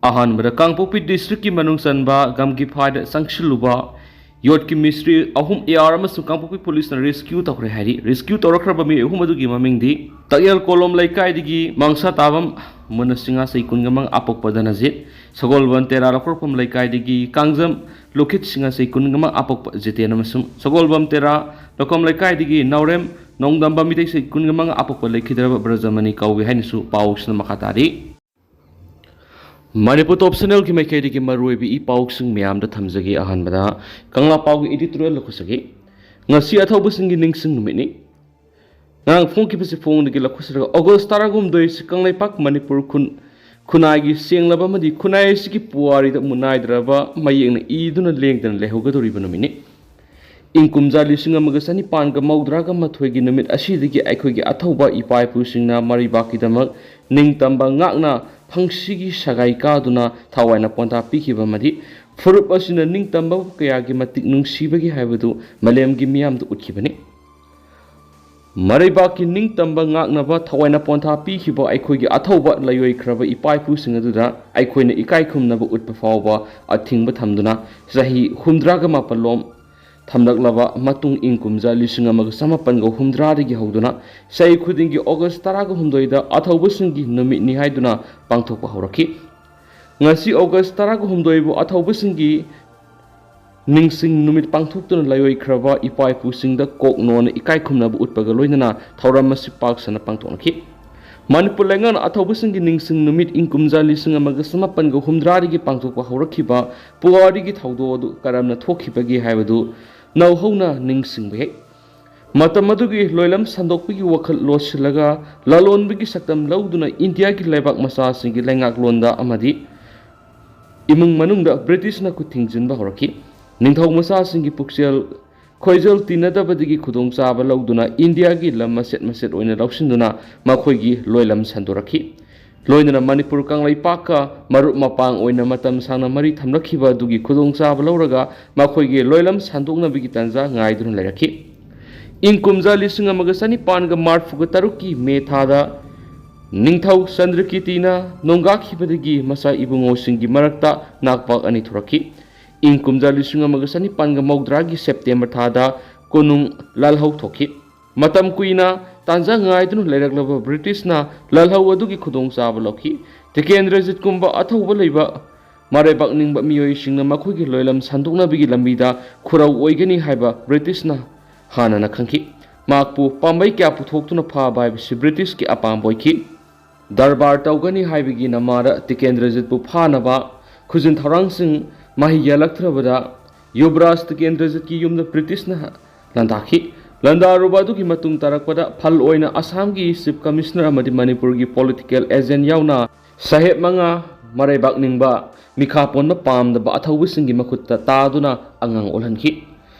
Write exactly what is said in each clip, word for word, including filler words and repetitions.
ꯑꯍꯥꯟꯕꯗ ꯀꯥꯡꯄꯣꯛꯄꯤ ꯗꯤꯁꯇ꯭ꯔꯤꯛꯀꯤ ꯃꯅꯨꯡ ꯆꯟꯕ ꯒꯝꯒꯤꯐꯥꯏꯗ ꯆꯪꯁꯤꯜꯂꯨꯕ ꯌꯣꯠꯀꯤ ꯃꯤꯁꯇ꯭ꯔꯤ ꯑꯍꯨꯝ ꯑꯦ ꯑꯥꯔ ꯑꯃꯁꯨꯡ ꯀꯥꯡꯄꯣꯛꯄꯤ ꯄꯨꯂꯤꯁꯅ ꯔꯦꯁꯀ꯭ꯌꯨ ꯇꯧꯈ꯭ꯔꯦ ꯍꯥꯏꯔꯤ꯫ ꯔꯦꯁꯀ꯭ꯌꯨ ꯇꯧꯔꯛꯈ꯭ꯔꯕ ꯃꯤꯑꯣꯏ ꯑꯍꯨꯝ ꯑꯗꯨꯒꯤ ꯃꯃꯤꯡꯗꯤ ꯇꯛꯌꯦꯜ ꯀꯣꯂꯣꯝ ꯂꯩꯀꯥꯏꯗꯒꯤ ꯃꯥꯡꯁꯥ ꯇꯥꯕꯝ ꯃꯨꯟꯅ ꯁꯤꯡꯉꯥ ꯆꯍꯤ ꯀꯨꯟꯒ ꯃꯉꯥ ꯑꯄꯣꯛꯄ ꯙꯅꯖꯤꯠ, ꯁꯒꯣꯜꯕꯟ ꯇꯦꯔꯥ ꯂꯧꯈꯣꯛꯐꯝ ꯂꯩꯀꯥꯏꯗꯒꯤ ꯀꯥꯡꯖꯝ ꯂꯨꯈꯤꯠ ꯁꯤꯡꯉꯥ ꯆꯍꯤ ꯀꯨꯟꯒ ꯃꯉꯥ ꯑꯄꯣꯛꯄ ꯖꯤꯇꯦꯟ ꯑꯃꯁꯨꯡ ꯁꯒꯣꯜꯕꯝ ꯇꯦꯔꯥ ꯂꯧꯈꯣꯝ ꯂꯩꯀꯥꯏꯗꯒꯤ ꯅꯥꯎꯔꯦꯝ ꯅꯣꯡꯗꯝꯕ ꯃꯤꯇꯩ ꯆꯍꯤ ꯀꯨꯟꯒ ꯃꯉꯥ ꯑꯄꯣꯛꯄ ꯂꯩꯈꯤꯗ꯭ꯔꯕ ꯕ꯭ꯔꯖꯃꯅꯤ ꯀꯧꯏ ꯍꯥꯏꯅꯁꯨ ꯄꯥꯎꯁꯤꯅ ꯃꯈꯥ ꯇꯥꯔꯤ꯫ ꯃꯅꯤꯄꯨꯔ ꯇꯣꯞ ꯆꯦꯅꯦꯜꯒꯤ ꯃꯥꯏꯀꯩꯗꯒꯤ ꯃꯔꯨꯑꯣꯏꯕ ꯏ ꯄꯥꯎꯁꯤꯡ ꯃꯌꯥꯝꯗ ꯊꯝꯖꯒꯦ꯫ ꯑꯍꯥꯟꯕꯗ ꯀꯪꯂꯥ ꯄꯥꯎꯒꯤ ꯏꯗꯤꯇꯣꯔꯤꯌꯦꯜ ꯂꯧꯈꯠꯆꯒꯦ꯫ ꯉꯁꯤ ꯑꯊꯧꯕꯁꯤꯡꯒꯤ ꯅꯤꯡꯁꯤꯡ ꯅꯨꯃꯤꯠꯅꯤ꯫ ꯉꯔꯥꯡ ꯐꯣꯡꯈꯤꯕꯁꯤ ꯐꯣꯡꯗꯒꯤ ꯂꯧꯈꯠꯆꯔꯒ ꯑꯣꯒꯁ ꯇꯔꯥꯍꯨꯝꯗꯣꯏ ꯑꯁꯤ ꯀꯪꯂꯩꯄꯥꯛ ꯃꯅꯤꯄꯨꯔ ꯈꯨꯟ ꯈꯨꯟꯅꯥꯏꯒꯤ ꯁꯦꯡꯂꯕ ꯑꯃꯗꯤ ꯈꯨꯟꯅꯥꯏ ꯑꯁꯤꯒꯤ ꯄꯨꯋꯥꯔꯤꯗ ꯃꯨꯟꯅꯥꯏꯗ꯭ꯔꯕ ꯃꯌꯦꯛꯅ ꯏꯗꯨꯅ ꯂꯦꯡꯗꯅ ꯂꯩꯍꯧꯒꯗꯧꯔꯤꯕ ꯅꯨꯃꯤꯠꯅꯤ꯫ ꯏꯪ ꯀꯨꯝꯖꯥ ꯂꯤꯁꯤꯡ ꯑꯃꯒ ꯆꯅꯤꯄꯥꯟꯒ ꯃꯧꯗ꯭ꯔꯥꯒ ꯃꯥꯊꯣꯏꯒꯤ ꯅꯨꯃꯤꯠ ꯑꯁꯤꯗꯒꯤ ꯑꯩꯈꯣꯏꯒꯤ ꯑꯊꯧꯕ ꯏꯄꯥ ꯏꯄꯨꯁꯤꯡꯅ ꯃꯔꯩꯕꯥꯛꯀꯤꯗꯃꯛ ꯅꯤꯡꯇꯝꯕ ꯉꯥꯛꯅ ꯐꯪꯁꯤꯒꯤ ꯁꯒꯥꯏ ꯀꯥꯗꯨꯅ ꯊꯋꯥꯏꯅ ꯄꯣꯟꯊꯥ ꯄꯤꯈꯤꯕ ꯑꯃꯗꯤ ꯐꯨꯔꯨꯞ ꯑꯁꯤꯅ ꯅꯤꯡꯇꯝꯕ ꯀꯌꯥꯒꯤ ꯃꯇꯤꯛ ꯅꯨꯡꯁꯤꯕꯒꯤ ꯍꯥꯏꯕꯗꯨ ꯃꯥꯂꯦꯝꯒꯤ ꯃꯤꯌꯥꯝꯗ ꯎꯠꯈꯤꯕꯅꯤ꯫ ꯃꯔꯩꯕꯥꯛꯀꯤ ꯅꯤꯡꯇꯝꯕ ꯉꯥꯛꯅꯕ ꯊꯋꯥꯏꯅ ꯄꯣꯟꯊꯥ ꯄꯤꯈꯤꯕ ꯑꯩꯈꯣꯏꯒꯤ ꯑꯊꯧꯕ ꯂꯩꯔꯣꯏꯈ꯭ꯔꯕ ꯏꯄꯥ ꯏꯄꯨꯁꯤꯡ ꯑꯗꯨꯗ ꯑꯩꯈꯣꯏꯅ ꯏꯀꯥꯏ ꯈꯨꯝꯅꯕ ꯎꯠꯄ ꯐꯥꯎꯕ ꯑꯊꯤꯡꯕ ꯊꯝꯗꯨꯅ ꯆꯍꯤ ꯍꯨꯝꯗ꯭ꯔꯥꯒ ꯃꯥꯄꯜꯂꯣꯝ ꯊꯝꯂꯛꯂꯕ ꯃꯇꯨꯡ ꯏꯪ ꯀꯨꯝꯖꯥ ꯂꯤꯁꯤꯡ ꯑꯃꯒ ꯆꯃꯥꯄꯟꯒ ꯍꯨꯝꯗ꯭ꯔꯥꯗꯒꯤ ꯍꯧꯗꯨꯅ ꯆꯍꯤ ꯈꯨꯗꯤꯡꯒꯤ ꯑꯣꯒꯁ ꯇꯔꯥꯒ ꯍꯨꯝꯗꯣꯏꯗ ꯑꯊꯧꯕꯁꯤꯡꯒꯤ ꯅꯨꯃꯤꯠꯅꯤ ꯍꯥꯏꯗꯨꯅ ꯄꯥꯡꯊꯣꯛꯄ ꯍꯧꯔꯛꯈꯤ꯫ ꯉꯁꯤ ꯑꯣꯒꯁ ꯇꯔꯥꯒ ꯍꯨꯝꯗꯣꯏꯕꯨ ꯑꯊꯧꯕꯁꯤꯡꯒꯤ ꯅꯤꯡꯁꯤꯡ ꯅꯨꯃꯤꯠ ꯄꯥꯡꯊꯣꯛꯇꯨꯅ ꯂꯩꯔꯣꯏꯈ꯭ꯔꯕ ꯏꯄꯥ ꯏꯄꯨꯁꯤꯡꯗ ꯀꯣꯛ ꯅꯣꯟꯅ ꯏꯀꯥꯏ ꯈꯨꯝꯅꯕ ꯎꯠꯄꯒ ꯂꯣꯏꯅꯅ ꯊꯧꯔꯝ ꯑꯁꯤ ꯄꯥꯛ ꯁꯟꯅ ꯄꯥꯡꯊꯣꯛꯅꯈꯤ꯫ ꯃꯅꯤꯄꯨꯔ ꯂꯩꯉꯥꯛꯅ ꯑꯊꯧꯕꯁꯤꯡꯒꯤ ꯅꯤꯡꯁꯤꯡ ꯅꯨꯃꯤꯠ ꯏꯪ ꯀꯨꯝꯖꯥ ꯂꯤꯁꯤꯡ ꯑꯃꯒ ꯆꯃꯥꯄꯟꯒ ꯍꯨꯝꯗ꯭ꯔꯥꯗꯒꯤ ꯄꯥꯡꯊꯣꯛꯄ ꯍꯧꯔꯛꯈꯤꯕ ꯄꯨꯋꯥꯔꯤꯒꯤ ꯊꯧꯗꯣꯛ ꯑꯗꯨ ꯀꯔꯝꯅ ꯊꯣꯛꯈꯤꯕꯒꯦ ꯍꯥꯏꯕꯗꯨ ꯅꯧꯍꯧꯅ ꯅꯤꯡꯁꯤꯡꯕ ꯌꯥꯏ꯫ ꯃꯇꯝ ꯑꯗꯨꯒꯤ ꯂꯣꯏꯂꯝ ꯁꯟꯗꯣꯛꯄꯒꯤ ꯋꯥꯈꯜ ꯂꯣꯠꯁꯤꯜꯂꯒ ꯂꯂꯣꯟꯕꯒꯤ ꯁꯛꯇꯝ ꯂꯧꯗꯨꯅ ꯏꯟꯗꯤꯌꯥꯒꯤ ꯂꯩꯕꯥꯛ ꯃꯆꯥꯁꯤꯡꯒꯤ ꯂꯩꯉꯥꯛꯂꯣꯟꯗ ꯑꯃꯗꯤ ꯏꯃꯨꯡ ꯃꯅꯨꯡꯗ ꯕ꯭ꯔꯤꯇꯤꯁꯅ ꯈꯨꯠ ꯊꯤꯡꯖꯤꯟꯕ ꯍꯧꯔꯛꯈꯤ꯫ ꯅꯤꯡꯊꯧ ꯃꯆꯥꯁꯤꯡꯒꯤ ꯄꯨꯛꯆꯦꯜ ꯈꯣꯏꯖꯦꯜ ꯇꯤꯟꯅꯗꯕꯗꯒꯤ ꯈꯨꯗꯣꯡꯆꯥꯕ ꯂꯧꯗꯨꯅ ꯏꯟꯗꯤꯌꯥꯒꯤ ꯂꯝ ꯃꯆꯦꯠ ꯃꯆꯦꯠ ꯑꯣꯏꯅ ꯂꯧꯁꯤꯟꯗꯨꯅ ꯃꯈꯣꯏꯒꯤ ꯂꯣꯏꯂꯝ ꯁꯟꯗꯣꯔꯛꯈꯤ꯫ ꯂꯣꯏꯅꯅ ꯃꯅꯤꯄꯨꯔ ꯀꯪꯂꯩꯄꯥꯛꯀ ꯃꯔꯨꯞ ꯃꯄꯥꯡ ꯑꯣꯏꯅ ꯃꯇꯝ ꯁꯥꯡꯅ ꯃꯔꯤ ꯊꯝꯂꯛꯈꯤꯕ ꯑꯗꯨꯒꯤ ꯈꯨꯗꯣꯡꯆꯥꯕ ꯂꯧꯔꯒ ꯃꯈꯣꯏꯒꯤ ꯂꯣꯏꯂꯝ ꯁꯟꯗꯣꯛꯅꯕꯒꯤ ꯇꯥꯟꯖꯥ ꯉꯥꯏꯗꯨꯅ ꯂꯩꯔꯛꯈꯤ꯫ ꯏꯪ ꯀꯨꯝꯖꯥ ꯂꯤꯁꯤꯡ ꯑꯃꯒ ꯆꯅꯤꯄꯥꯟꯒ ꯃꯔꯐꯨꯒ ꯇꯔꯨꯛꯀꯤ ꯃꯦ ꯊꯥꯗ ꯅꯤꯡꯊꯧ ꯆꯟꯗ꯭ꯔꯀꯤꯇꯤꯅ ꯅꯣꯡꯒꯥꯈꯤꯕꯗꯒꯤ ꯃꯆꯥ ꯏꯕꯨꯡꯉꯣꯁꯤꯡꯒꯤ ꯃꯔꯛꯇ ꯅꯥꯛꯄꯥꯛ ꯑꯅꯤ ꯊꯣꯔꯛꯈꯤ꯫ ꯏꯪ ꯀꯨꯝꯖꯥ ꯂꯤꯁꯤꯡ ꯑꯃꯒ ꯆꯅꯤꯄꯥꯟꯒ ꯃꯧꯗ꯭ꯔꯥꯒꯤ ꯁꯦꯞꯇꯦꯝꯕꯔ ꯊꯥꯗ ꯀꯣꯅꯨꯡ ꯂꯥꯜꯍꯧ ꯊꯣꯛꯈꯤ꯫ ꯃꯇꯝ ꯀꯨꯏꯅ ꯇꯥꯟꯖꯥ ꯉꯥꯏꯗꯨꯅ ꯂꯩꯔꯛꯂꯕ ꯕ꯭ꯔꯤꯇꯤꯁꯅ ꯂꯥꯜꯍꯧ ꯑꯗꯨꯒꯤ ꯈꯨꯗꯣꯡꯆꯥꯕ ꯂꯧꯈꯤ꯫ ꯇꯤꯀꯦꯟꯗ꯭ꯔꯖꯤꯠꯀꯨꯝꯕ ꯑꯊꯧꯕ ꯂꯩꯕ ꯃꯔꯩꯕꯥꯛ ꯅꯤꯡꯕ ꯃꯤꯑꯣꯏꯁꯤꯡꯅ ꯃꯈꯣꯏꯒꯤ ꯂꯣꯏꯂꯝ ꯁꯟꯗꯣꯛꯅꯕꯒꯤ ꯂꯝꯕꯤꯗ ꯈꯨꯔꯧ ꯑꯣꯏꯒꯅꯤ ꯍꯥꯏꯕ ꯕ꯭ꯔꯤꯇꯤꯁꯅ ꯍꯥꯟꯅꯅ ꯈꯪꯈꯤ꯫ ꯃꯍꯥꯛꯄꯨ ꯄꯥꯝꯕꯩ ꯀꯌꯥ ꯄꯨꯊꯣꯛꯇꯨꯅ ꯐꯥꯕ ꯍꯥꯏꯕꯁꯤ ꯕ꯭ꯔꯤꯇꯤꯁꯀꯤ ꯑꯄꯥꯝꯕ ꯑꯣꯏꯈꯤ꯫ ꯗꯔꯕꯥꯔ ꯇꯧꯒꯅꯤ ꯍꯥꯏꯕꯒꯤ ꯅꯃꯥꯗ ꯇꯤꯀꯦꯟꯗ꯭ꯔꯖꯤꯠꯄꯨ ꯐꯥꯅꯕ ꯈꯨꯖꯤꯟ ꯊꯧꯔꯥꯡꯁꯤꯡ ꯃꯍꯩ ꯌꯥꯜꯂꯛꯇ꯭ꯔꯕꯗ ꯌꯨꯕꯔꯥꯖ ꯇꯤꯀꯦꯟꯗ꯭ꯔꯖꯤꯠꯀꯤ ꯌꯨꯝꯗ ꯕ꯭ꯔꯤꯇꯤꯁꯅ ꯂꯥꯟꯗꯥꯈꯤ꯫ ꯂꯥꯟꯗꯥꯔꯨꯕ ꯑꯗꯨꯒꯤ ꯃꯇꯨꯡ ꯇꯥꯔꯛꯄꯗ ꯐꯜ ꯑꯣꯏꯅ ꯑꯁꯥꯝꯒꯤ ꯆꯤꯐ ꯀꯃꯤꯁꯅꯔ ꯑꯃꯗꯤ ꯃꯅꯤꯄꯨꯔꯒꯤ ꯄꯣꯂꯤꯇꯤꯀꯦꯜ ꯑꯦꯖꯦꯟ ꯌꯥꯎꯅ ꯁꯥꯍꯦꯕ ꯃꯉꯥ, ꯃꯔꯩꯕꯥꯛ ꯅꯤꯡꯕ, ꯃꯤꯈꯥ ꯄꯣꯟꯕ ꯄꯥꯝꯗꯕ ꯑꯊꯧꯕꯁꯤꯡꯒꯤ ꯃꯈꯨꯠꯇ ꯇꯥꯗꯨꯅ ꯑꯉꯥꯡ ꯑꯣꯜꯍꯟꯈꯤ꯫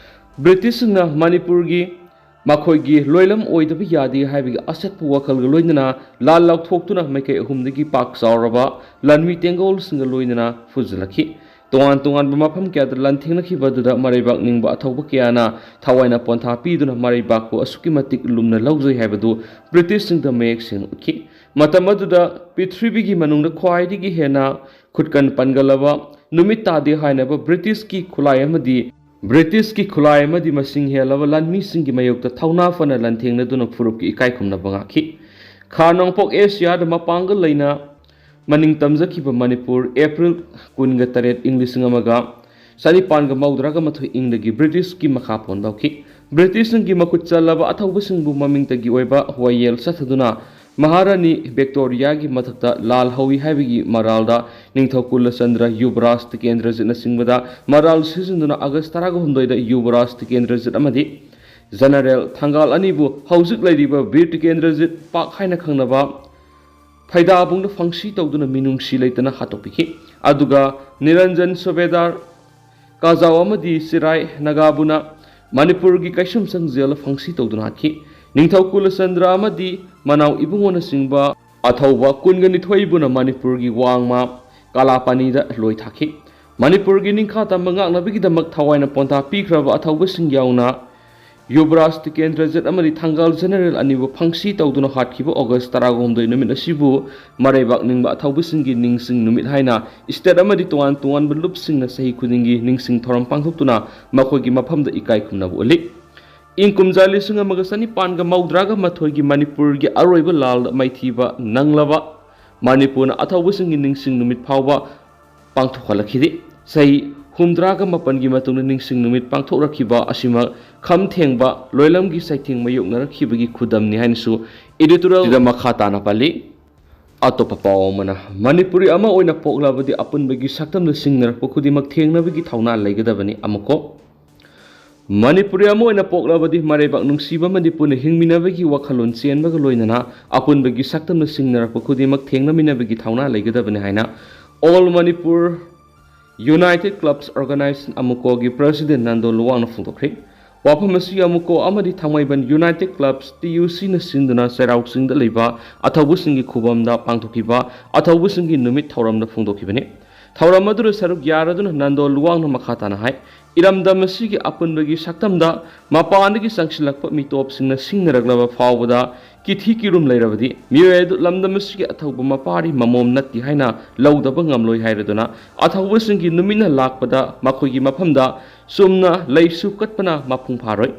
ꯕ꯭ꯔꯤꯇꯤꯁꯁꯤꯡꯅ ꯃꯅꯤꯄꯨꯔꯒꯤ ꯃꯈꯣꯏꯒꯤ ꯂꯣꯏꯂꯝ ꯑꯣꯏꯗꯕ ꯌꯥꯗꯦ ꯍꯥꯏꯕꯒꯤ ꯑꯆꯦꯠꯄ ꯋꯥꯈꯜꯒ ꯂꯣꯏꯅꯅ ꯂꯥꯟ ꯂꯥꯎꯊꯣꯛꯇꯨꯅ ꯃꯥꯏꯀꯩ ꯑꯍꯨꯝꯗꯒꯤ ꯄꯥꯛ ꯆꯥꯎꯔꯕ ꯂꯥꯟꯃꯤ ꯇꯦꯡꯒꯣꯜꯁꯤꯡꯒ ꯂꯣꯏꯅꯅ ꯐꯨꯖꯤꯜꯂꯛꯈꯤ꯫ ꯇꯣꯉꯥꯟ ꯇꯣꯉꯥꯟꯕ ꯃꯐꯝ ꯀꯌꯥꯗ ꯂꯥꯟꯊꯦꯡꯅꯈꯤꯕ ꯑꯗꯨꯗ ꯃꯔꯩꯕꯥꯛ ꯅꯤꯡꯕ ꯑꯊꯧꯕ ꯀꯌꯥꯅ ꯊꯋꯥꯏꯅ ꯄꯣꯟꯊꯥ ꯄꯤꯗꯨꯅ ꯃꯔꯩꯕꯥꯛꯄꯨ ꯑꯁꯨꯛꯀꯤ ꯃꯇꯤꯛ ꯂꯨꯝꯅ ꯂꯧꯖꯩ ꯍꯥꯏꯕꯗꯨ ꯕ꯭ꯔꯤꯇꯤꯁꯁꯤꯡꯗ ꯃꯌꯦꯛ ꯁꯦꯡꯅ ꯎꯠꯈꯤ꯫ ꯃꯇꯝ ꯑꯗꯨꯗ ꯄ꯭ꯔꯤꯊꯤꯕꯤꯒꯤ ꯃꯅꯨꯡꯗ ꯈ꯭ꯋꯥꯏꯗꯒꯤ ꯍꯦꯟꯅ ꯈꯨꯠꯀꯟ ꯄꯟꯒꯜꯂꯕ ꯅꯨꯃꯤꯠ ꯇꯥꯗꯦ ꯍꯥꯏꯅꯕ ꯕ꯭ꯔꯤꯇꯤꯁꯀꯤ ꯈꯨꯠꯂꯥꯏ ꯑꯃꯗꯤ ꯕ꯭ꯔꯤꯇꯤꯁꯀꯤ ꯈꯨꯠꯂꯥꯏ ꯑꯃꯗꯤ ꯃꯁꯤꯡ ꯍꯦꯜꯂꯕ ꯂꯥꯟꯃꯤꯁꯤꯡꯒꯤ ꯃꯥꯌꯣꯛꯇ ꯊꯧꯅꯥ ꯐꯅ ꯂꯥꯟꯊꯦꯡꯅꯗꯨꯅ ꯐꯨꯔꯨꯞꯀꯤ ꯏꯀꯥꯏ ꯈꯨꯝꯅꯕ ꯉꯥꯛꯈꯤ꯫ ꯈꯥ ꯅꯣꯡꯄꯣꯛ ꯑꯦꯁꯤꯌꯥꯗ ꯃꯄꯥꯡꯒꯜ ꯂꯩꯅ ꯃꯅꯤꯡ ꯇꯝꯖꯈꯤꯕ ꯃꯅꯤꯄꯨꯔ, ꯑꯦꯄ꯭ꯔꯤꯜ ꯀꯨꯟꯒ ꯇꯔꯦꯠ, ꯏꯪ ꯂꯤꯁꯤꯡ ꯑꯃꯒ ꯆꯅꯤꯄꯥꯟꯒ ꯃꯧꯗ꯭ꯔꯥꯒ ꯃꯥꯊꯣꯏ ꯏꯪꯗꯒꯤ ꯕ꯭ꯔꯤꯇꯤꯁꯀꯤ ꯃꯈꯥ ꯄꯣꯟꯕ ꯍꯧꯈꯤ꯫ ꯕ꯭ꯔꯤꯇꯤꯁꯁꯤꯡꯒꯤ ꯃꯈꯨꯠ ꯆꯜꯂꯕ ꯑꯊꯧꯕꯁꯤꯡꯕꯨ ꯃꯃꯤꯡꯇꯒꯤ ꯑꯣꯏꯕ ꯋꯥꯌꯦꯜ ꯆꯠꯊꯗꯨꯅ ꯃꯍꯥꯔꯥꯅꯤ ꯚꯤꯛꯇꯣꯔꯤꯌꯥꯒꯤ ꯃꯊꯛꯇ ꯂꯥꯜ ꯍꯧꯏ ꯍꯥꯏꯕꯒꯤ ꯃꯔꯥꯜꯗ ꯅꯤꯡꯊꯧ ꯀꯨꯂꯆꯟꯗ꯭ꯔ ꯌꯨꯕꯔꯥꯖ ꯇꯤꯀꯦꯟꯗ꯭ꯔꯖꯤꯠꯅꯆꯤꯡꯕꯗ ꯃꯔꯥꯜ ꯁꯤꯖꯤꯟꯗꯨꯅ ꯑꯥꯒꯁ ꯇꯔꯥꯒ ꯍꯨꯝꯗꯣꯏꯗ ꯌꯨꯕꯔꯥꯖ ꯇꯤꯀꯦꯟꯗ꯭ꯔꯖꯤꯠ ꯑꯃꯗꯤ ꯖꯦꯅꯔꯦꯜ ꯊꯪꯒꯥꯜ ꯑꯅꯤꯕꯨ ꯍꯧꯖꯤꯛ ꯂꯩꯔꯤꯕ ꯕꯤꯔ ꯇꯤꯀꯦꯟꯗ꯭ꯔꯖꯤꯠ ꯄꯥꯛ ꯍꯥꯏꯅ ꯈꯪꯅꯕ ꯐꯩꯗꯥꯕꯨꯡꯗ ꯐꯪꯁꯤ ꯇꯧꯗꯨꯅ ꯃꯤꯅꯨꯡꯁꯤ ꯂꯩꯇꯅ ꯍꯥꯠꯇꯣꯛꯄꯤꯈꯤ꯫ ꯑꯗꯨꯒ ꯅꯤꯔꯟꯖꯟ ꯁꯨꯕꯦꯗꯥꯔ ꯀꯥꯖꯥꯎ ꯑꯃꯗꯤ ꯆꯤꯔꯥꯏ ꯅꯥꯒꯥꯕꯨꯅ ꯃꯅꯤꯄꯨꯔꯒꯤ ꯀꯩꯁꯨꯝꯁꯪ ꯖꯦꯜꯗ ꯐꯪꯁꯤ ꯇꯧꯗꯨꯅ ꯍꯥꯠꯈꯤ꯫ ꯅꯤꯡꯊꯧ ꯀꯨꯂꯆꯟꯗ꯭ꯔ ꯑꯃꯗꯤ ꯃꯅꯥꯎ ꯏꯕꯨꯡꯉꯣꯅꯆꯤꯡꯕ ꯑꯊꯧꯕ ꯀꯨꯟꯒ ꯅꯤꯊꯣꯏꯕꯨꯅ ꯃꯅꯤꯄꯨꯔꯒꯤ ꯋꯥꯡꯃ ꯀꯥꯂꯥꯄꯥꯅꯤꯗ ꯂꯣꯏ ꯊꯥꯈꯤ꯫ ꯃꯅꯤꯄꯨꯔꯒꯤ ꯅꯤꯡꯈꯥ ꯇꯝꯕ ꯉꯥꯛꯅꯕꯒꯤꯗꯃꯛ ꯊꯋꯥꯏꯅ ꯄꯣꯟꯊꯥ ꯄꯤꯈ꯭ꯔꯕ ꯑꯊꯧꯕꯁꯤꯡ ꯌꯥꯎꯅ ꯌꯨꯕꯔꯥꯖ ꯇꯤꯀꯦꯟꯗ꯭ꯔꯖꯤꯠ ꯑꯃꯗꯤ ꯊꯪꯒꯥꯜ ꯖꯦꯅꯔꯦꯜ ꯑꯅꯤꯕꯨ ꯐꯪꯁꯤ ꯇꯧꯗꯨꯅ ꯍꯥꯠꯈꯤꯕ ꯑꯣꯒꯁ ꯇꯔꯥꯍꯨꯝꯗꯣꯏ ꯅꯨꯃꯤꯠ ꯑꯁꯤꯕꯨ ꯃꯔꯩꯕꯥꯛ ꯅꯤꯡꯕ ꯑꯊꯧꯕꯁꯤꯡꯒꯤ ꯅꯤꯡꯁꯤꯡ ꯅꯨꯃꯤꯠ ꯍꯥꯏꯅ ꯁ꯭ꯇꯦꯠ ꯑꯃꯗꯤ ꯇꯣꯉꯥꯟ ꯇꯣꯉꯥꯟꯕ ꯂꯨꯞꯁꯤꯡꯅ ꯆꯍꯤ ꯈꯨꯗꯤꯡꯒꯤ ꯅꯤꯡꯁꯤꯡ ꯊꯧꯔꯝ ꯄꯥꯡꯊꯣꯛꯇꯨꯅ ꯃꯈꯣꯏꯒꯤ ꯃꯐꯝꯗ ꯏꯀꯥꯏ ꯈꯨꯝꯅꯕ ꯎꯠꯂꯤ꯫ ꯏꯪ ꯀꯨꯝꯖꯥ ꯂꯤꯁꯤꯡ ꯑꯃꯒ ꯆꯅꯤꯄꯥꯟꯒ ꯃꯧꯗ꯭ꯔꯥꯒ ꯃꯥꯊꯣꯏꯒꯤ ꯃꯅꯤꯄꯨꯔꯒꯤ ꯑꯔꯣꯏꯕ ꯂꯥꯜꯗ ꯃꯥꯏꯊꯤꯕ ꯅꯪꯂꯕ ꯃꯅꯤꯄꯨꯔꯅ ꯑꯊꯧꯕꯁꯤꯡꯒꯤ ꯅꯤꯡꯁꯤꯡ ꯅꯨꯃꯤꯠ ꯐꯥꯎꯕ ꯄꯥꯡꯊꯣꯛꯍꯜꯂꯛꯈꯤꯗꯦ꯫ ꯆꯍꯤ ꯍꯨꯝꯗ꯭ꯔꯥꯒ ꯃꯥꯄꯟꯒꯤ ꯃꯇꯨꯡꯗ ꯅꯤꯡꯁꯤꯡ ꯅꯨꯃꯤꯠ ꯄꯥꯡꯊꯣꯛꯂꯛꯈꯤꯕ ꯑꯁꯤꯃꯛ ꯈꯝ ꯊꯦꯡꯕ ꯂꯣꯏꯂꯝꯒꯤ ꯆꯩꯊꯦꯡ ꯃꯥꯌꯣꯛꯅꯔꯛꯈꯤꯕꯒꯤ ꯈꯨꯗꯝꯅꯤ ꯍꯥꯏꯅꯁꯨ editorial ꯁꯤꯗ ꯃꯈꯥ ꯇꯥꯅ ꯄꯜꯂꯤ꯫ ꯑꯇꯣꯞꯄ ꯄꯥꯎ ꯑꯃꯅ, ꯃꯅꯤꯄꯨꯔꯤ ꯑꯃ ꯑꯣꯏꯅ ꯄꯣꯛꯂꯕꯗꯤ ꯑꯄꯨꯟꯕꯒꯤ ꯁꯛꯇꯝꯗ ꯁꯤꯡꯅꯔꯛꯄ ꯈꯨꯗꯤꯡꯃꯛ ꯊꯦꯡꯅꯕꯒꯤ ꯊꯧꯅꯥ ꯂꯩꯒꯗꯕꯅꯤ꯫ ꯑꯃꯨꯛꯀꯣ, ꯃꯅꯤꯄꯨꯔꯤ ꯑꯃ ꯑꯣꯏꯅ ꯄꯣꯛꯂꯕꯗꯤ ꯃꯔꯩꯕꯥꯛ ꯅꯨꯡꯁꯤꯕ ꯑꯃꯗꯤ ꯄꯨꯟꯅ ꯍꯤꯡꯃꯤꯟꯅꯕꯒꯤ ꯋꯥꯈꯜꯂꯣꯟ ꯆꯦꯟꯕꯒ ꯂꯣꯏꯅꯅ ꯑꯄꯨꯟꯕꯒꯤ ꯁꯛꯇꯝꯗ ꯁꯤꯡꯅꯔꯛꯄ ꯈꯨꯗꯤꯡꯃꯛ ꯊꯦꯡꯅꯃꯤꯟꯅꯕꯒꯤ ꯊꯧꯅꯥ ꯂꯩꯒꯗꯕꯅꯤ ꯍꯥꯏꯅ All Manipur United Clubs Organization, ꯑꯃꯨꯀꯣꯒꯤ president Nando ꯂꯨꯋꯥꯡꯅ ꯐꯣꯡꯗꯣꯛꯈ꯭ꯔꯦ꯫ ꯋꯥꯐꯝ ꯑꯁꯤ ꯑꯃꯨꯀꯣ ꯑꯃꯗꯤ ꯊꯥꯡꯃꯩꯕꯟ United Clubs, TUC ꯅ ꯁꯤꯟꯗꯨꯅ ꯆꯩꯔꯥꯎ ꯆꯤꯡꯗ ꯂꯩꯕ ꯑꯊꯧꯕꯁꯤꯡꯒꯤ ꯈꯨꯕꯝꯗ ꯄꯥꯡꯊꯣꯛꯈꯤꯕ ꯑꯊꯧꯕꯁꯤꯡꯒꯤ ꯅꯨꯃꯤꯠ ꯊꯧꯔꯝꯗ ꯐꯣꯡꯗꯣꯛꯈꯤꯕꯅꯤ꯫ ꯊꯧꯔꯝ ꯑꯗꯨꯗ ꯁꯔꯨꯛ ꯌꯥꯔꯗꯨꯅ ꯅꯟꯗꯣ ꯂꯨꯋꯥꯡꯅ ꯃꯈꯥ ꯇꯥꯅ ꯍꯥꯏ, ꯏꯔꯝꯗꯝ ꯑꯁꯤꯒꯤ ꯑꯄꯨꯟꯕꯒꯤ ꯁꯛꯇꯝꯗ ꯃꯄꯥꯟꯗꯒꯤ ꯆꯪꯁꯤꯜꯂꯛꯄ ꯃꯤꯇꯣꯞꯁꯤꯡꯅ ꯁꯤꯡꯅꯔꯛꯂꯕ ꯐꯥꯎꯕꯗ ꯀꯤꯊꯤ ꯀꯤꯔꯨꯝ ꯂꯩꯔꯕꯗꯤ ꯃꯤꯑꯣꯏ ꯑꯗꯨ ꯂꯝꯗꯝ ꯑꯁꯤꯒꯤ ꯑꯊꯧꯕ ꯃꯄꯥꯔꯤ ꯃꯃꯣꯝ ꯅꯠꯇꯦ ꯍꯥꯏꯅ ꯂꯧꯗꯕ ꯉꯝꯂꯣꯏ ꯍꯥꯏꯔꯗꯨꯅ ꯑꯊꯧꯕꯁꯤꯡꯒꯤ ꯅꯨꯃꯤꯠꯅ ꯂꯥꯛꯄꯗ ꯃꯈꯣꯏꯒꯤ ꯃꯐꯝꯗ ꯆꯨꯝꯅ ꯂꯩꯁꯨ ꯀꯠꯄꯅ ꯃꯄꯨꯡ ꯐꯥꯔꯣꯏ꯫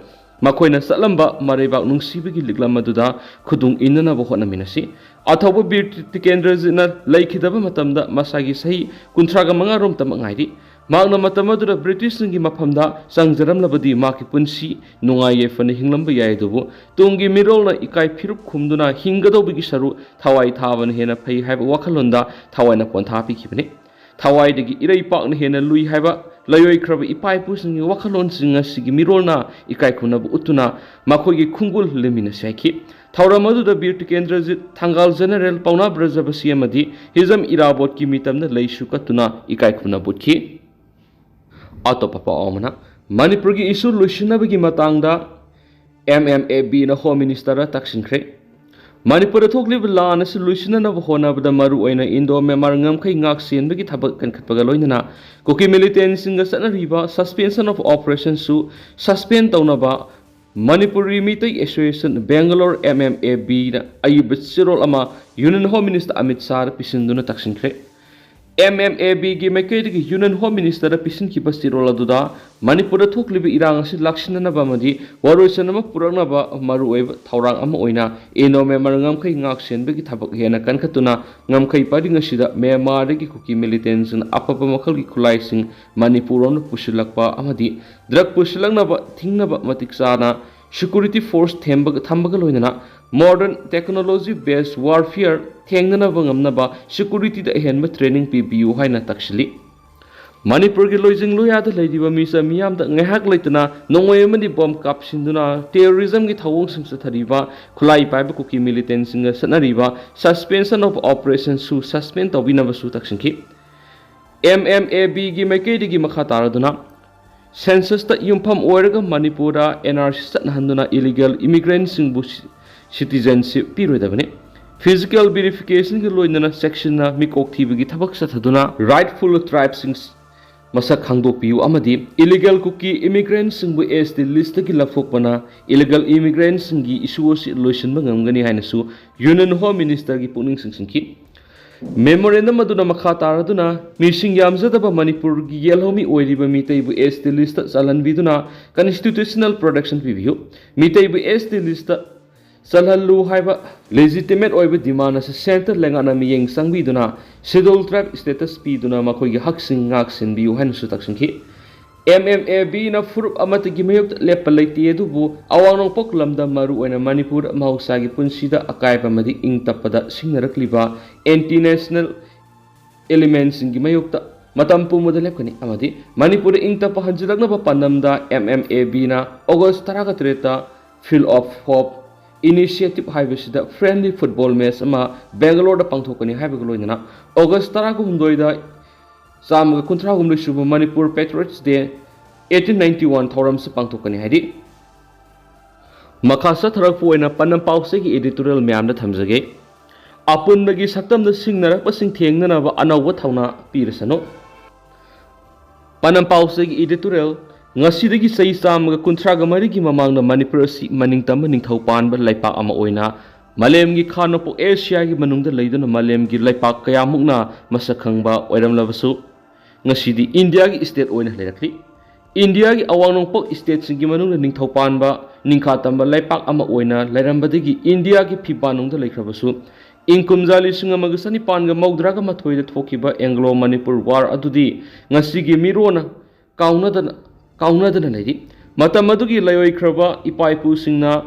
ꯃꯈꯣꯏꯅ ꯆꯠꯂꯝꯕ ꯃꯔꯩꯕꯥꯛ ꯅꯨꯡꯁꯤꯕꯒꯤ ꯂꯤꯛꯂꯝ ꯑꯗꯨꯗ ꯈꯨꯗꯨꯡ ꯏꯟꯅꯅꯕ ꯍꯣꯠꯅꯃꯤꯟꯅꯁꯤ꯫ ꯑꯊꯧꯕ ꯕꯤꯔ ꯇꯤꯀꯦꯟꯗ꯭ꯔꯖꯤꯠꯅ ꯂꯩꯈꯤꯗꯕ ꯃꯇꯝꯗ ꯃꯁꯥꯒꯤ ꯆꯍꯤ ꯀꯨꯟꯊ꯭ꯔꯥꯒ ꯃꯉꯥ ꯔꯣꯝꯇꯃꯛ ꯉꯥꯏꯔꯤ꯫ ꯃꯍꯥꯛꯅ ꯃꯇꯝ ꯑꯗꯨꯗ ꯕ꯭ꯔꯤꯇꯤꯁꯁꯤꯡꯒꯤ ꯃꯐꯝꯗ ꯆꯪꯖꯔꯝꯂꯕꯗꯤ ꯃꯍꯥꯛꯀꯤ ꯄꯨꯟꯁꯤ ꯅꯨꯡꯉꯥꯏ ꯌꯥꯏꯐꯅ ꯍꯤꯡꯂꯝꯕ ꯌꯥꯏ, ꯑꯗꯨꯕꯨ ꯇꯨꯡꯒꯤ ꯃꯤꯔꯣꯜꯅ ꯏꯀꯥꯏ ꯐꯤꯔꯨꯞ ꯈꯨꯝꯗꯨꯅ ꯍꯤꯡꯒꯗꯧꯕꯒꯤ ꯁꯔꯨ ꯊꯋꯥꯏ ꯊꯥꯕꯅ ꯍꯦꯟꯅ ꯐꯩ ꯍꯥꯏꯕ ꯋꯥꯈꯜꯂꯣꯟꯗ ꯊꯋꯥꯏꯅ ꯄꯣꯟꯊꯥ ꯄꯤꯈꯤꯕꯅꯤ꯫ ꯊꯋꯥꯏꯗꯒꯤ ꯏꯔꯩꯄꯥꯛꯅ ꯍꯦꯟꯅ ꯂꯨꯏ ꯍꯥꯏꯕ ꯂꯥꯏꯑꯣꯏꯈ꯭ꯔꯕ ꯏꯄꯥ ꯏꯄꯨꯁꯤꯡꯒꯤ ꯋꯥꯈꯜꯂꯣꯟꯁꯤꯡ ꯑꯁꯤꯒꯤ ꯃꯤꯔꯣꯜꯅ ꯏꯀꯥꯏ ꯈꯨꯝꯅꯕ ꯎꯠꯇꯨꯅ ꯃꯈꯣꯏꯒꯤ ꯈꯣꯡꯒꯨꯜ ꯂꯦꯝꯃꯤꯟꯅꯁꯤ ꯍꯥꯏꯈꯤ꯫ ꯊꯧꯔꯝ ꯑꯗꯨꯗ ꯕꯤꯔ ꯇꯤꯀꯦꯟꯗ꯭ꯔꯖꯤꯠ, ꯊꯪꯒꯥꯜ ꯖꯦꯅꯔꯦꯜ ꯄꯥꯎꯅꯥ ꯕ꯭ꯔꯖꯕꯁꯤ ꯑꯃꯗꯤ ꯍꯤꯖꯝ ꯏꯔꯥꯕꯣꯠꯀꯤ ꯃꯤꯇꯝꯅ ꯂꯩꯁꯨ ꯀꯠꯇꯨꯅ ꯏꯀꯥꯏ ꯈꯨꯝꯅꯕ ꯎꯠꯈꯤ꯫ ꯑꯇꯣꯞꯄ ꯄꯥꯎ ꯑꯃꯅ, ꯃꯅꯤꯄꯨꯔꯒꯤ issue ꯂꯣꯏꯁꯤꯟꯅꯕꯒꯤ ꯃꯇꯥꯡꯗ MMAB ꯅ Home Minister ꯗ ꯇꯛꯁꯤꯟꯈ꯭ꯔꯦ꯫ ꯃꯅꯤꯄꯨꯔꯗ ꯊꯣꯛꯂꯤꯕ ꯂꯥꯟ ꯑꯁꯤ ꯂꯣꯏꯁꯤꯟꯅꯅꯕ ꯍꯣꯠꯅꯕꯗ ꯃꯔꯨꯑꯣꯏꯅ Indo Myanmar ꯉꯝꯈꯩ ꯉꯥꯛ ꯁꯦꯟꯕꯒꯤ ꯊꯕꯛ ꯀꯟꯈꯠꯄꯒ ꯂꯣꯏꯅꯅ ꯀꯨꯀꯤ militant ꯁꯤꯡꯒ ꯆꯠꯅꯔꯤꯕ suspension of operation ꯁꯨ suspend ꯇꯧꯅꯕ Manipuri Meetei association Bangalore, M M A B ꯅ ꯑꯏꯕ ꯆꯦꯔꯣꯜ ꯑꯃ Union Home Minister Amit ꯁꯥꯍꯗ ꯄꯤꯁꯤꯟꯗꯨꯅ ꯇꯛꯁꯤꯟꯈ꯭ꯔꯦ꯫ M M A B ꯒꯤ ꯃꯥꯏꯀꯩꯗꯒꯤ Union Home Minister ꯗ ꯄꯤꯁꯤꯟꯈꯤꯕ ꯆꯦꯔꯣꯜ ꯑꯗꯨꯗ ꯃꯅꯤꯄꯨꯔꯗ ꯊꯣꯛꯂꯤꯕ ꯏꯔꯥꯡ ꯑꯁꯤ ꯂꯥꯛꯁꯤꯟꯅꯅꯕ ꯑꯃꯗꯤ ꯋꯥꯔꯣꯏꯁꯤꯟ ꯑꯃ ꯄꯨꯔꯛꯅꯕ ꯃꯔꯨꯑꯣꯏꯕ ꯊꯧꯔꯥꯡ ꯑꯃ ꯑꯣꯏꯅ ꯏꯟꯗꯣ ꯃ꯭ꯌꯥꯟꯃꯥꯔ ꯉꯝꯈꯩ ꯉꯥꯛ ꯁꯦꯟꯕꯒꯤ ꯊꯕꯛ ꯍꯦꯟꯅ ꯀꯟꯈꯠꯇꯨꯅ ꯉꯝꯈꯩ ꯄꯔꯤꯡ ꯑꯁꯤꯗ ꯃ꯭ꯌꯥꯟꯃꯥꯔꯗꯒꯤ ꯀꯨꯀꯤ ꯃꯤꯂꯤꯇꯦꯟꯁꯤꯡꯅ ꯑꯐꯕ ꯃꯈꯜꯒꯤ ꯈꯨꯠꯂꯥꯏꯁꯤꯡ ꯃꯅꯤꯄꯨꯔ ꯔꯣꯝꯗ ꯄꯨꯁꯤꯜꯂꯛꯄ ꯑꯃꯗꯤ ꯗ꯭ꯔꯒ ꯄꯨꯁꯤꯜꯂꯛꯅꯕ ꯊꯤꯡꯅꯕ ꯃꯇꯤꯛ ꯆꯥꯅ ꯁꯦꯀ꯭ꯌꯨꯔꯤꯇꯤ ꯐꯣꯔꯁ ꯊꯦꯝꯕꯒ-, ꯊꯝꯕꯒ ꯂꯣꯏꯅꯅ modern technology based warfare ꯊꯦꯡꯅꯅꯕ ꯉꯝꯅꯕ ꯁꯦꯀ꯭ꯌꯨꯔꯤꯇꯤꯗ ꯑꯍꯦꯟꯕ ꯇ꯭ꯔꯦꯅꯤꯡ ꯄꯤꯕꯤꯌꯨ ꯍꯥꯏꯅ ꯇꯛꯁꯤꯜꯂꯤ꯫ ꯃꯅꯤꯄꯨꯔꯒꯤ ꯂꯣꯏꯖꯤꯡ ꯂꯣꯌꯥꯗ ꯂꯩꯔꯤꯕ ꯃꯤꯆꯝ ꯃꯤꯌꯥꯝꯗ ꯉꯥꯏꯍꯥꯛ ꯂꯩꯇꯅ ꯅꯣꯡꯃꯩ ꯑꯃꯗꯤ ꯕꯣꯝ ꯀꯥꯞꯁꯤꯟꯗꯨꯅ ꯇꯦꯔꯣꯔꯤꯖꯝꯒꯤ ꯊꯧꯑꯣꯡꯁꯤꯡ ꯆꯠꯊꯔꯤꯕ ꯈꯨꯠꯂꯥꯏ ꯄꯥꯏꯕ ꯀꯨꯀꯤ ꯃꯤꯂꯤꯇꯦꯟꯁꯤꯡꯒ ꯆꯠꯅꯔꯤꯕ suspension of operation ꯁꯨ suspend ꯇꯧꯕꯤꯅꯕꯁꯨ ꯇꯛꯁꯤꯟꯈꯤ꯫ M M A B ꯒꯤ ꯃꯥꯏꯀꯩꯗꯒꯤ ꯃꯈꯥ ꯇꯥꯔꯗꯨꯅ census ꯇ ꯌꯨꯝꯐꯝ ꯑꯣꯏꯔꯒ ꯃꯅꯤꯄꯨꯔꯗ N R C ꯆꯠꯅꯍꯟꯗꯨꯅ illegal immigrant ꯁꯤꯡꯕꯨ ci-, citizenship ꯄꯤꯔꯣꯏꯗꯕꯅꯤ꯫ Physical verification ꯒ ꯂꯣꯏꯅꯅ ꯆꯦꯛꯁꯤꯟꯅ ꯃꯤꯀꯣꯛ ꯊꯤꯕꯒꯤ ꯊꯕꯛ ꯆꯠꯊꯗꯨꯅ rightful tribe ꯁꯤꯡ ꯃꯁꯛ ꯈꯪꯗꯣꯛꯄꯤꯌꯨ ꯑꯃꯗꯤ illegal ꯀꯨꯀꯤ immigrant ꯁꯤꯡꯕꯨ S T list ꯇꯒꯤ ꯂꯧꯊꯣꯛꯄꯅ illegal immigrant ꯁꯤꯡꯒꯤ issue ꯑꯁꯤ ꯂꯣꯏꯁꯤꯟꯕ ꯉꯝꯒꯅꯤ ꯍꯥꯏꯅꯁꯨ Union Home Minister ꯒꯤ ꯄꯨꯛꯅꯤꯡ ꯆꯤꯡꯁꯤꯟꯈꯤ꯫ Memorandum ꯑꯗꯨꯅ ꯃꯈꯥ ꯇꯥꯔꯗꯨꯅ ꯃꯤꯁꯤꯡ ꯌꯥꯝꯖꯗꯕ ꯃꯅꯤꯄꯨꯔꯒꯤ ꯌꯦꯜꯍꯧꯃꯤ ꯑꯣꯏꯔꯤꯕ ꯃꯤꯇꯩꯕꯨ S T list ꯆꯜꯍꯟꯕꯤꯗꯨꯅ constitutional protection ꯄꯤꯕꯤꯌꯨ꯫ ꯃꯤꯇꯩꯕꯨ S T list ꯆꯜꯍꯜꯂꯨ ꯍꯥꯏꯕ legitimate ꯑꯣꯏꯕ demand ꯑꯁꯤ centre ꯂꯩꯉꯥꯛꯅ ꯃꯤꯠꯌꯦꯡ ꯆꯪꯕꯤꯗꯨꯅ Scheduled Tribe status ꯄꯤꯗꯨꯅ ꯃꯈꯣꯏꯒꯤ ꯍꯛꯁꯤꯡ ꯉꯥꯛ ꯁꯦꯟꯕꯤꯌꯨ ꯍꯥꯏꯅꯁꯨ ꯇꯛꯁꯤꯟꯈꯤ꯫ M M A B ꯅ ꯐꯨꯔꯨꯞ ꯑꯃꯠꯇꯒꯤ ꯃꯥꯌꯣꯛꯇ ꯂꯦꯞꯄ ꯂꯩꯇꯦ, ꯑꯗꯨꯕꯨ ꯑꯋꯥꯡ ꯅꯣꯡꯄꯣꯛ ꯂꯝꯗꯝ, ꯃꯔꯨꯑꯣꯏꯅ ꯃꯅꯤꯄꯨꯔꯗ ꯃꯍꯧꯁꯥꯒꯤ ꯄꯨꯟꯁꯤꯗ ꯑꯀꯥꯏꯕ ꯑꯃꯗꯤ ꯏꯪ ꯇꯞꯄꯗ ꯁꯤꯡꯅꯔꯛꯂꯤꯕ anti national element ꯁꯤꯡꯒꯤ ꯃꯥꯌꯣꯛꯇ ꯃꯇꯝ ꯄꯨꯝꯕꯗ ꯂꯦꯞꯀꯅꯤ ꯑꯃꯗꯤ ꯃꯅꯤꯄꯨꯔꯗ ꯏꯪ ꯇꯞꯄ ꯍꯟꯖꯤꯜꯂꯛꯅꯕ ꯄꯥꯟꯗꯝꯗ M M A B ꯅ August ꯇꯔꯥꯒ ꯇꯔꯦꯠꯇ Field of Hope initiative ꯍꯥꯏꯕꯁꯤꯗ friendly football match ꯑꯃ ꯕꯦꯡꯒꯂꯣꯔꯗ ꯄꯥꯡꯊꯣꯛꯀꯅꯤ ꯍꯥꯏꯕꯒ ꯂꯣꯏꯅꯅ August ꯇꯔꯥꯒ ꯍꯨꯝꯗꯣꯏꯗ ꯆꯥꯝꯃꯒ ꯀꯨꯟꯊ꯭ꯔꯥ ꯍꯨꯝꯗꯣꯏ ꯁꯨꯕ Manipur Patriots Day eighteen ninety one ꯊꯧꯔꯝꯁꯨ ꯄꯥꯡꯊꯣꯛꯀꯅꯤ ꯍꯥꯏꯔꯤ꯫ ꯃꯈꯥ ꯆꯠꯊꯔꯛꯄ ꯑꯣꯏꯅ ꯄꯥꯟꯗꯝ ꯄꯥꯎꯆꯦꯒꯤ editorial ꯃꯌꯥꯝꯗ ꯊꯝꯖꯒꯦ꯫ ꯑꯄꯨꯟꯕꯒꯤ ꯁꯛꯇꯝꯗ ꯁꯤꯡꯅꯔꯛꯄꯁꯤꯡ ꯊꯦꯡꯅꯅꯕ ꯑꯅꯧꯕ ꯊꯧꯅꯥ ꯄꯤꯔꯁꯅꯨ꯫ ꯄꯥꯟꯗꯝ ꯄꯥꯎꯆꯦꯒꯤ editorial ꯉꯁꯤꯗꯒꯤ ꯆꯍꯤ ꯆꯥꯝꯃꯒ ꯀꯨꯟꯊ꯭ꯔꯥꯒ ꯃꯔꯤꯒꯤ ꯃꯃꯥꯡꯗ ꯃꯅꯤꯄꯨꯔ ꯑꯁꯤ ꯃꯅꯤꯡꯇꯝꯕ ꯅꯤꯡꯊꯧ ꯄꯥꯟꯕ ꯂꯩꯄꯥꯛ ꯑꯃ ꯑꯣꯏꯅ ꯃꯥꯂꯦꯝꯒꯤ ꯈꯥ ꯅꯣꯡꯄꯣꯛ ꯑꯦꯁꯤꯌꯥꯒꯤ ꯃꯅꯨꯡꯗ ꯂꯩꯗꯨꯅ ꯃꯥꯂꯦꯝꯒꯤ ꯂꯩꯄꯥꯛ ꯀꯌꯥꯃꯨꯛꯅ ꯃꯁꯛ ꯈꯪꯕ ꯑꯣꯏꯔꯝꯂꯕꯁꯨ, ꯉꯁꯤꯗꯤ ꯏꯟꯗꯤꯌꯥꯒꯤ state ꯑꯣꯏꯅ ꯂꯩꯔꯛꯂꯤ꯫ ꯏꯟꯗꯤꯌꯥꯒꯤ ꯑꯋꯥꯡ ꯅꯣꯡꯄꯣꯛ stateꯁꯤꯡꯒꯤ ꯃꯅꯨꯡꯗ ꯅꯤꯡꯊꯧ ꯄꯥꯟꯕ ꯅꯤꯡꯈꯥ ꯇꯝꯕ ꯂꯩꯄꯥꯛ ꯑꯃ ꯑꯣꯏꯅ ꯂꯩꯔꯝꯕꯗꯒꯤ ꯏꯟꯗꯤꯌꯥꯒꯤ ꯐꯤꯕꯥꯟꯅꯨꯡꯗ ꯂꯩꯈ꯭ꯔꯕꯁꯨ, ꯏꯪ ꯀꯨꯝꯖꯥ ꯂꯤꯁꯤꯡ ꯑꯃꯒ ꯆꯅꯤꯄꯥꯟꯒ ꯃꯧꯗ꯭ꯔꯥꯒ ꯃꯥꯊꯣꯏꯗ ꯊꯣꯛꯈꯤꯕ ꯑꯦꯡꯒ꯭ꯂꯣ ꯃꯅꯤꯄꯨꯔ war ꯑꯗꯨꯗꯤ ꯉꯁꯤꯒꯤ ꯃꯤꯔꯣꯟꯅ ꯀꯥꯎꯅꯗꯅ, ꯀꯥꯎꯅꯗꯅ ꯂꯩꯔꯤ꯫ ꯃꯇꯝ ꯑꯗꯨꯒꯤ ꯂꯩꯑꯣꯏꯈ꯭ꯔꯕ ꯏꯄꯥ ꯏꯄꯨꯁꯤꯡꯅ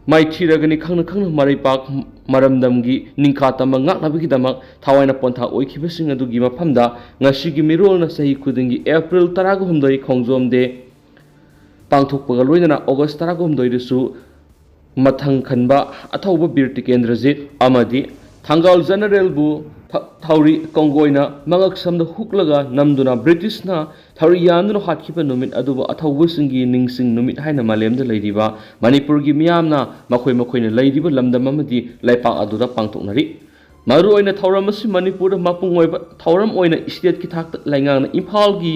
ꯃꯥꯏꯊꯤꯔꯒꯅꯤ ꯈꯪꯅ ꯈꯪꯅ ꯃꯔꯩꯄꯥꯛ ꯃꯔꯝꯗꯝꯒꯤ ꯅꯤꯡꯈꯥ ꯇꯝꯕ ꯉꯥꯛꯅꯕꯒꯤꯗꯃꯛ ꯊꯋꯥꯏꯅ ꯄꯣꯟꯊꯥ ꯑꯣꯏꯈꯤꯕꯁꯤꯡ ꯑꯗꯨꯒꯤ ꯃꯐꯝꯗ ꯉꯁꯤꯒꯤ ꯃꯤꯔꯣꯜꯅ ꯆꯍꯤ ꯈꯨꯗꯤꯡꯒꯤ April ꯇꯔꯥꯒ ꯍꯨꯝꯗꯣꯏ ꯈꯣꯡꯖꯣꯝ day ꯄꯥꯡꯊꯣꯛꯄꯒ ꯂꯣꯏꯅꯅ August ꯇꯔꯥꯒ ꯍꯨꯝꯗꯣꯏꯗꯁꯨ ꯃꯊꯪ ꯈꯟꯕ ꯑꯊꯧꯕ ꯕꯤꯔ ꯇꯤꯀꯦꯟꯗ꯭ꯔꯖꯤꯠ ꯑꯃꯗꯤ ꯊꯪꯒꯥꯜ ꯖꯦꯅꯔꯦꯜꯕꯨ ꯊ-, ꯊꯧꯔꯤ ꯀꯣꯡꯒꯣꯏꯅ ꯃꯉꯛ ꯁꯝꯗ ꯍꯨꯛꯂꯒ ꯅꯝꯗꯨꯅ ꯕ꯭ꯔꯤꯇꯤꯁꯅ ꯊꯧꯔꯤ ꯌꯥꯟꯗꯨꯅ ꯍꯥꯠꯈꯤꯕ ꯅꯨꯃꯤꯠ ꯑꯗꯨꯕꯨ ꯑꯊꯧꯕꯁꯤꯡꯒꯤ ꯅꯤꯡꯁꯤꯡ ꯅꯨꯃꯤꯠ ꯍꯥꯏꯅ ꯃꯥꯂꯦꯝꯗ ꯂꯩꯔꯤꯕ ꯃꯅꯤꯄꯨꯔꯒꯤ ꯃꯤꯌꯥꯝꯅ ꯃꯈꯣꯏ ꯃꯈꯣꯏꯅ ꯂꯩꯔꯤꯕ ꯂꯝꯗꯝ ꯑꯃꯗꯤ ꯂꯩꯄꯥꯛ ꯑꯗꯨꯗ ꯄꯥꯡꯊꯣꯛꯅꯔꯤ꯫ ꯃꯔꯨꯑꯣꯏꯅ ꯊꯧꯔꯝ ꯑꯁꯤ ꯃꯅꯤꯄꯨꯔꯗ ꯃꯄꯨꯡ ꯑꯣꯏꯕ ꯊꯧꯔꯝ ꯑꯣꯏꯅ stateꯀꯤ ꯊꯥꯛꯇ ꯂꯩꯉꯥꯛꯅ ꯏꯝꯐꯥꯜꯒꯤ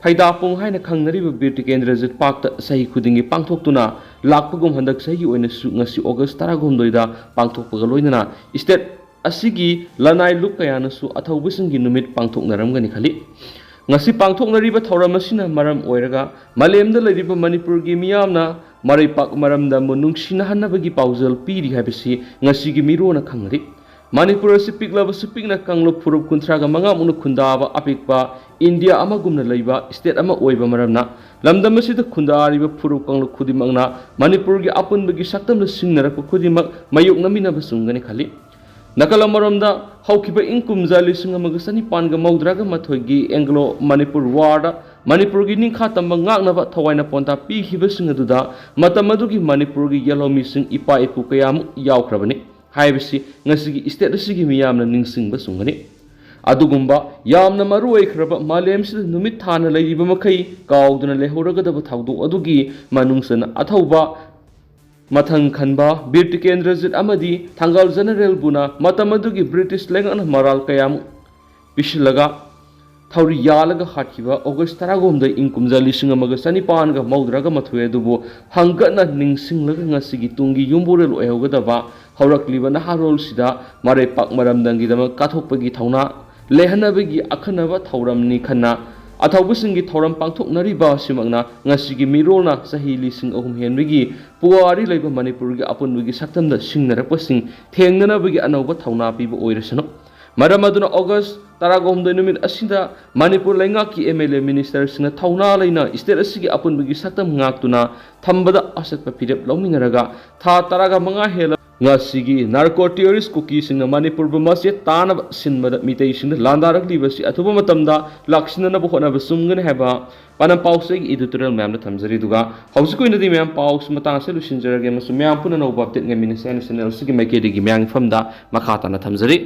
ꯐꯩꯗꯥꯄꯣꯡ ꯍꯥꯏꯅ ꯈꯪꯅꯔꯤꯕ ꯕꯤꯔ ꯇꯤꯀꯦꯟꯗ꯭ꯔꯖꯤꯠ ꯄꯥꯛꯇ ꯆꯍꯤ ꯈꯨꯗꯤꯡꯒꯤ ꯄꯥꯡꯊꯣꯛꯇꯨꯅ ꯂꯥꯛꯄꯒꯨꯝ ꯍꯟꯗꯛ ꯆꯍꯤꯒꯤ ꯑꯣꯏꯅꯁꯨ ꯉꯁꯤ August ꯇꯔꯥꯒ ꯍꯨꯝꯗꯣꯏꯗ ꯄꯥꯡꯊꯣꯛꯄꯒ ꯂꯣꯏꯅꯅ state ꯑꯁꯤꯒꯤ ꯂꯅꯥꯏ ꯂꯨꯞ ꯀꯌꯥꯅꯁꯨ ꯑꯊꯧꯕꯁꯤꯡꯒꯤ ꯅꯨꯃꯤꯠ ꯄꯥꯡꯊꯣꯛꯅꯔꯝꯒꯅꯤ ꯈꯜꯂꯤ꯫ ꯉꯁꯤ ꯄꯥꯡꯊꯣꯛꯅꯔꯤꯕ ꯊꯧꯔꯝ ꯑꯁꯤꯅ ꯃꯔꯝ ꯑꯣꯏꯔꯒ ꯃꯥꯂꯦꯝꯗ ꯂꯩꯔꯤꯕ ꯃꯅꯤꯄꯨꯔꯒꯤ ꯃꯤꯌꯥꯝꯅ ꯃꯔꯩꯄꯥꯛ ꯃꯔꯝꯗꯝꯕꯨ ꯅꯨꯡꯁꯤꯅꯍꯟꯅꯕꯒꯤ ꯄꯥꯎꯖꯦꯜ ꯄꯤꯔꯤ ꯍꯥꯏꯕꯁꯤ ꯉꯁꯤꯒꯤ ꯃꯤꯔꯣꯟꯅ ꯈꯪꯅꯔꯤ꯫ ꯃꯅꯤꯄꯨꯔ ꯑꯁꯤ ꯄꯤꯛꯂꯕꯁꯨ ꯄꯤꯛꯅ ꯀꯥꯡꯂꯨꯞ ꯐꯨꯔꯨꯞ ꯀꯨꯟꯊ꯭ꯔꯥꯒ ꯃꯉꯥꯃꯨꯛꯅ ꯈꯨꯟꯗꯥꯕ ꯑꯄꯤꯛꯄ ꯏꯟꯗꯤꯌꯥ ꯑꯃꯒꯨꯝꯅ ꯂꯩꯕ state ꯑꯃ ꯑꯣꯏꯕ ꯃꯔꯝꯅ, ꯂꯝꯗꯝ ꯑꯁꯤꯗ ꯈꯨꯟꯗꯥꯔꯤꯕ ꯐꯨꯔꯨꯞ ꯀꯥꯡꯂꯨꯞ ꯈꯨꯗꯤꯡꯃꯛꯅ ꯃꯅꯤꯄꯨꯔꯒꯤ ꯑꯄꯨꯟꯕꯒꯤ ꯁꯛꯇꯝꯗ ꯁꯤꯡꯅꯔꯛꯄ ꯈꯨꯗꯤꯡꯃꯛ ꯃꯥꯌꯣꯛꯅꯃꯤꯟꯅꯕ ꯆꯨꯝꯒꯅꯤ ꯈꯜꯂꯤ꯫ ꯅꯥꯀꯜ ꯑꯃꯔꯣꯝꯗ, ꯍꯧꯈꯤꯕ ꯏꯪ ꯀꯨꯝꯖꯥ ꯂꯤꯁꯤꯡ ꯑꯃꯒ ꯆꯅꯤꯄꯥꯟꯒ ꯃꯧꯗ꯭ꯔꯥꯒ ꯃꯥꯊꯣꯏꯒꯤ ꯑꯦꯡꯒ꯭ꯂꯣ ꯃꯅꯤꯄꯨꯔ warꯗ ꯃꯅꯤꯄꯨꯔꯒꯤ ꯅꯤꯡꯈꯥ ꯇꯝꯕ ꯉꯥꯛꯅꯕ ꯊꯋꯥꯏꯅ ꯄꯣꯟꯊꯥ ꯄꯤꯈꯤꯕꯁꯤꯡ ꯑꯗꯨꯗ ꯃꯇꯝ ꯑꯗꯨꯒꯤ ꯃꯅꯤꯄꯨꯔꯒꯤ ꯌꯦꯜꯍꯧꯃꯤꯁꯤꯡ ꯏꯄꯥ ꯏꯄꯨ ꯀꯌꯥꯃꯨꯛ ꯌꯥꯎꯈ꯭ꯔꯕꯅꯤ ꯍꯥꯏꯕꯁꯤ ꯉꯁꯤꯒꯤ state ꯑꯁꯤꯒꯤ ꯃꯤꯌꯥꯝꯅ ꯅꯤꯡꯁꯤꯡꯕ ꯆꯨꯝꯒꯅꯤ꯫ ꯑꯗꯨꯒꯨꯝꯕ ꯌꯥꯝꯅ ꯃꯔꯨ ꯑꯣꯏꯈ꯭ꯔꯕ ꯃꯥꯂꯦꯝꯁꯤꯗ ꯅꯨꯃꯤꯠ ꯊꯥꯅ ꯂꯩꯔꯤꯕ ꯃꯈꯩ ꯀꯥꯎꯗꯨꯅ ꯂꯩꯍꯧꯔꯒꯗꯕ ꯊꯧꯗꯣꯛ ꯑꯗꯨꯒꯤ ꯃꯅꯨꯡ ꯆꯟꯅ ꯑꯊꯧꯕ ꯃꯊꯪ ꯈꯟꯕ ꯕꯤꯔ ꯇꯤꯀꯦꯟꯗ꯭ꯔꯖꯤꯠ ꯑꯃꯗꯤ ꯊꯪꯒꯥꯜ ꯖꯦꯅꯔꯦꯜꯕꯨꯅ ꯃꯇꯝ ꯑꯗꯨꯒꯤ ꯕ꯭ꯔꯤꯇꯤꯁ ꯂꯩꯉꯥꯛꯅ ꯃꯔꯥꯜ ꯀꯌꯥꯃꯨꯛ ꯄꯤꯁꯤꯜꯂꯒ ꯊꯧꯔꯤ ꯌꯥꯜꯂꯒ ꯍꯥꯠꯈꯤꯕ ꯑꯣꯒꯁ ꯇꯔꯥꯍꯨꯝꯗꯣꯏ ꯏꯪ ꯀꯨꯝꯖꯥ ꯂꯤꯁꯤꯡ ꯑꯃꯒ ꯆꯅꯤꯄꯥꯟꯒ ꯃꯧꯗ꯭ꯔꯥꯒ ꯃꯥꯊꯣꯏ ꯑꯗꯨꯕꯨ ꯍꯪꯒꯠꯅ ꯅꯤꯡꯁꯤꯡꯂꯒ ꯉꯁꯤꯒꯤ ꯇꯨꯡꯒꯤ ꯌꯨꯝꯕꯨꯔꯦꯜ ꯑꯣꯏꯍꯧꯒꯗꯕ ꯍꯧꯔꯛꯂꯤꯕ ꯅꯍꯥꯔꯣꯜꯁꯤꯗ ꯃꯔꯩ ꯄꯥꯛ ꯃꯔꯝꯗꯝꯒꯤꯗꯃꯛ ꯀꯠꯊꯣꯛꯄꯒꯤ ꯊꯧꯅꯥ ꯂꯩꯍꯟꯅꯕꯒꯤ ꯑꯈꯟꯅꯕ ꯊꯧꯔꯝꯅꯤ ꯈꯟꯅ ꯑꯊꯧꯕꯁꯤꯡꯒꯤ ꯊꯧꯔꯝ ꯄꯥꯡꯊꯣꯛꯅꯔꯤꯕ ꯑꯁꯤꯃꯛꯅ ꯉꯁꯤꯒꯤ ꯃꯤꯔꯣꯜꯅ ꯆꯍꯤ ꯂꯤꯁꯤꯡ ꯑꯍꯨꯝ ꯍꯦꯟꯕꯒꯤ ꯄꯨꯋꯥꯔꯤ ꯂꯩꯕ ꯃꯅꯤꯄꯨꯔꯒꯤ ꯑꯄꯨꯟꯕꯒꯤ ꯁꯛꯇꯝꯗ ꯁꯤꯡꯅꯔꯛꯄꯁꯤꯡ ꯊꯦꯡꯅꯅꯕꯒꯤ ꯑꯅꯧꯕ ꯊꯧꯅꯥ ꯄꯤꯕ ꯑꯣꯏꯔꯁꯅꯨ꯫ ꯃꯔꯝ ꯑꯗꯨꯅ ꯑꯣꯒꯁ ꯇꯔꯥꯍꯨꯝꯗꯣꯏ ꯅꯨꯃꯤꯠ ꯑꯁꯤꯗ ꯃꯅꯤꯄꯨꯔ ꯂꯩꯉꯥꯛꯀꯤ ꯑꯦꯝ ꯑꯦꯜ ꯑꯦ ꯃꯤꯅꯤꯁꯇꯔꯁꯤꯡꯅ ꯊꯧꯅꯥ ꯂꯩꯅ ꯁ꯭ꯇꯦꯠ ꯑꯁꯤꯒꯤ ꯑꯄꯨꯟꯕꯒꯤ ꯁꯛꯇꯝ ꯉꯥꯛꯇꯨꯅ ꯊꯝꯕꯗ ꯑꯆꯠꯄ ꯐꯤꯔꯦꯞ ꯂꯧꯃꯤꯟꯅꯔꯒ ꯊꯥ ꯇꯔꯥꯒ ꯃꯉꯥ ꯍꯦꯜꯂ ꯉꯁꯤꯒꯤ ꯅꯥꯔꯀꯣ ꯇꯦꯔꯣꯔꯤꯁ ꯀꯨꯀꯤꯁꯤꯡꯅ ꯃꯅꯤꯄꯨꯔꯕꯨ ꯃꯆꯦꯠ ꯇꯥꯅꯕ ꯁꯤꯟꯕꯗ ꯃꯤꯇꯩꯁꯤꯡꯗ ꯂꯥꯟꯗꯥꯔꯛꯂꯤꯕꯁꯤ ꯑꯊꯨꯕ ꯃꯇꯝꯗ ꯂꯥꯛꯁꯤꯟꯅꯅꯕ ꯍꯣꯠꯅꯕ ꯆꯨꯝꯒꯅꯤ ꯍꯥꯏꯕ ꯄꯥꯟꯗꯝ ꯄꯥꯎꯆꯦꯒꯤ ꯏꯗꯤꯇꯣꯔꯤꯌꯦꯜ ꯃꯌꯥꯝꯗ ꯊꯝꯖꯔꯤ꯫ ꯑꯗꯨꯒ ꯍꯧꯖꯤꯛꯀꯤ ꯑꯣꯏꯅꯗꯤ ꯃꯌꯥꯝ ꯄꯥꯎꯁꯤ ꯃꯇꯥꯡ ꯑꯁꯤꯗ ꯂꯣꯏꯁꯤꯟꯖꯔꯒꯦ ꯑꯃꯁꯨꯡ ꯃꯌꯥꯝ ꯄꯨꯟꯅ ꯑꯅꯧꯕ ꯑꯞꯗꯦꯠ ꯉꯥꯏꯃꯤꯟꯅꯁꯦ ꯍꯥꯏꯅ ꯆꯦꯅꯦꯜ ꯑꯁꯤꯒꯤ ꯃꯥꯏꯀꯩꯗꯒꯤ ꯃꯌꯥꯝꯒꯤ ꯃꯐꯝꯗ ꯃꯈꯥ ꯇꯥꯅ ꯊꯝꯖꯔꯤ꯫